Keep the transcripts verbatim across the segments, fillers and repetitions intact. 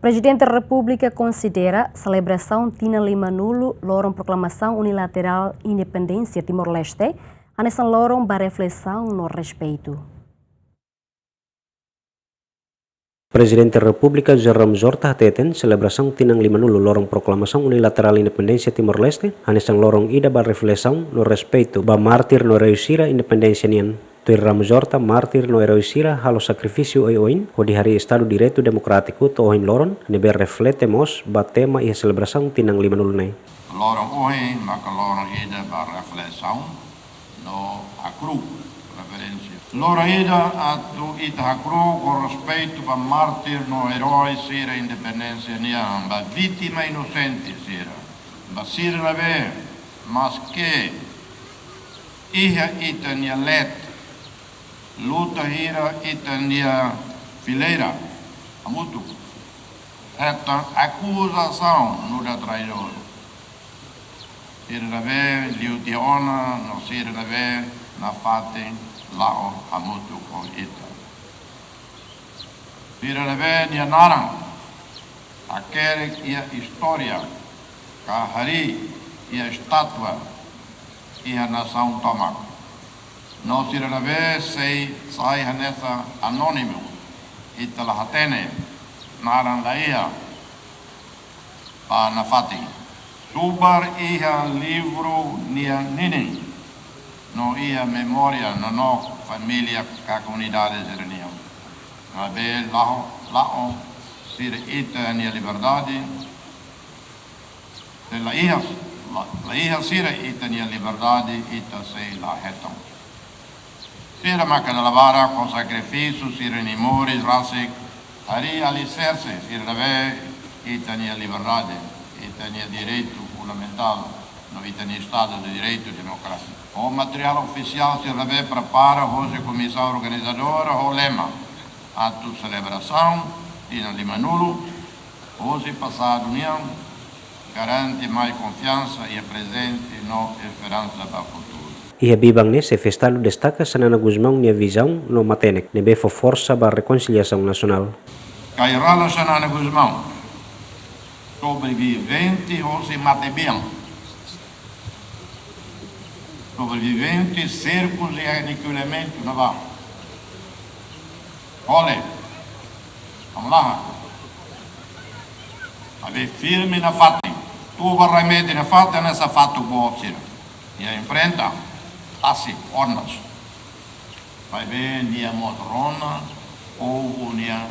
Prezidente Repúblika konsidera selebrasaun tinan limanulu loron proklamasaun unilaterál independénsia Timor-Leste hanesan loron ba reflesaun no respeitu. Prezidente Repúblika José Ramos Horta hateten selebrasaun tinan limanulu loron proklamasaun unilaterál independénsia Timor-Leste hanesan loron ida ba reflesaun no respeitu ba mártir no erói sira independénsia nian. Tuir Ramos Horta, mártir no erói sira halo sakrifísiu oioin hodi harii Estadu Direitu Demokrátiku to'o ohin loron, ne'ebé reflete mós ba tema iha selebrasaun tinan limanulu ne'e. Loron ohin maka loron ida ba reflesaun no hakru'uk, reverénsia. Loron ida atu ita hakru'uk ho respeitu ba mártir no erói sira independénsia nian, ba vítima inosente sira, ba sira ne'ebé maske iha ita-nia leet, luta hira ita-nia fileira hamutuk, hetan akuzasaun nu'udar traidór. Sira ne'ebé liu tiha ona no sira ne'ebé nafatin la'o hamutuk ho ita. Sira ne'ebé nia naran hakerek iha istória ka harii iha estátua iha nasaun tomak. No sira ne'ebé sei sai hanesan anónimu, ita la hatene, naran la iha ba nafatin. Subar iha livru nia ninin, no iha memória nonook família ka komunidade sira-nian. Maibé la'o, la'o sira ita-nia liberdade, se la iha, la, la iha sira ita-nia liberdade, ita sei la hetan. Sira maka dala barak ho sakrifísiu sira-nia moris rasik, harii aliserse sira ne'ebé ita-nia liberdade, ita-nia direitu fundamentál, no ita-nia Estadu de Direitu Demokrátiku. Ho materiál ofisiál sira ne'ebé prepara hosi komisaun organizadora ho lema atu selebrasaun tinan limanulu, hosi pasadu nian, garante mai konfiansa iha prezente no esperansa ba futuru. Iha biban ne'e, Xefe Estadu destaka Xanana Gusmão nia vizaun no matenek ne'ebé fó forsa ba rekonsiliasaun nasionál. Kay rala Xanana Gusmão, sobrevivente hosi matebian, sobrevivente serkus i anikulamentu ne'ebá. Ole, hamlaha. Maibé firme nafatin. Tuba remete nafatin hanesan fatuk boot sira. Nia enfrenta, tasi, onas. Maibé nia mós rona povu nia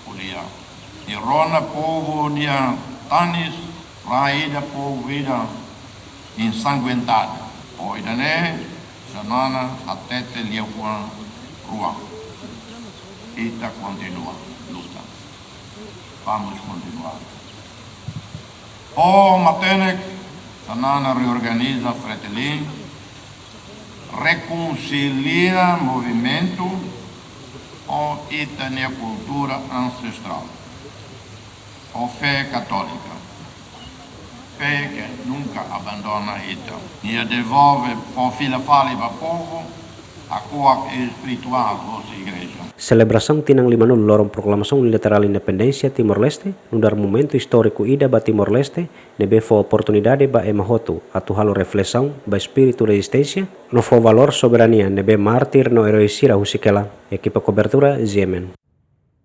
ko'alia. Nia rona povu nia tanis, rai ida povu ida ensanguentadu. Ho ida-ne'e, Xanana hatete liafuan rua. Ita kontinua luta. Vamos continuar. Ho matenek, Xanana reorganiza Fretilin, rekonsilia movimentu ho ita-nia kultura ansestrál, ho fé katólika. Fé ke nunka abandona ita. Nia devolve fó fila fali ba povu hakuak espirituál hosi igreja. Selebrasaun tinan limanulu loron proklamasaun unilaterál independénsia Timor-Leste nu'udar momentu istóriku ida ba Timor-Leste, ne'ebé fó oportunidade ba ema hotu atu halo reflesaun ba espíritu rezisténsia no fó valór soberania ne'ebé mártir no erói sira husik hela. Ekipa kobertura, G M N.